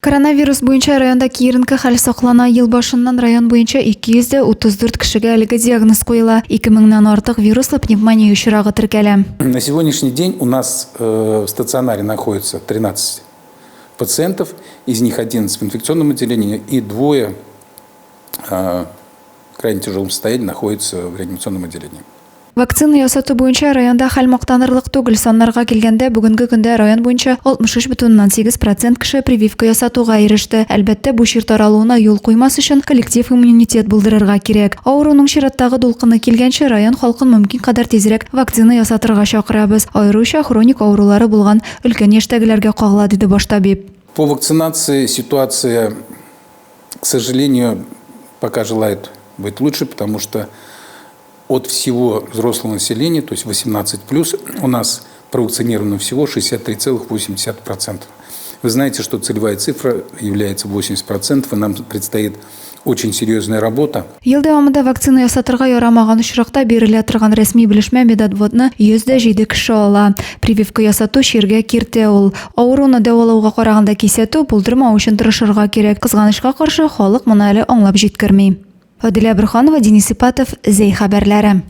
Коронавирус буенча районда киеренке хәл саклана. Ел башыннан район буенча 234 кешегә әлеге диагноз куела. 2 меңнән артык вируслы пневмония очрагы теркәлә. На сегодняшний день у нас э, в стационаре находится 13 пациентов, из них 11 в инфекционном отделении и двое э, в крайне тяжелом состоянии находятся в реанимационном отделении. Вакцина ясату буенча районда хәл мактанырлык түгел. Саннарга килгәндә, бүгенге көндә район буенча 63,8 процент кеше прививка ясатуга иреште. Әлбәттә, бу чир таралуына юл куймас өчен коллектив иммунитет булдырырга кирәк. Авыруның чираттагы дулкыны килгәнче, район халкын мөмкин кадәр тизрәк вакцина ясатырга чакырабыз. Аеруча хроник авырулары булган өлкән яшьтәгеләргә кагыла, диде баш табиб. По вакцинации ситуация, к сожалению, пока желает быть лучше, потому что от всего взрослого населения, то есть 18+, у нас провакцинировано всего 63,8%. Вы знаете, что целевая цифра является 80%, и нам предстоит очень серьезная работа. Ел дәвамында вакцина ясатырга ярамаган очракта бирелә торган рәсми белешмә медотводны 107 кеше ала. Прививка ясату чиргә киртә ул. Авыруны дәвалауга караганда кисәтү, булдырмау өчен тырышырга кирәк. Кызганычка каршы, халык моны әле аңлап җиткерми. Адилә Борһанова, Денис Ипатов, Зәй хәбәрләре.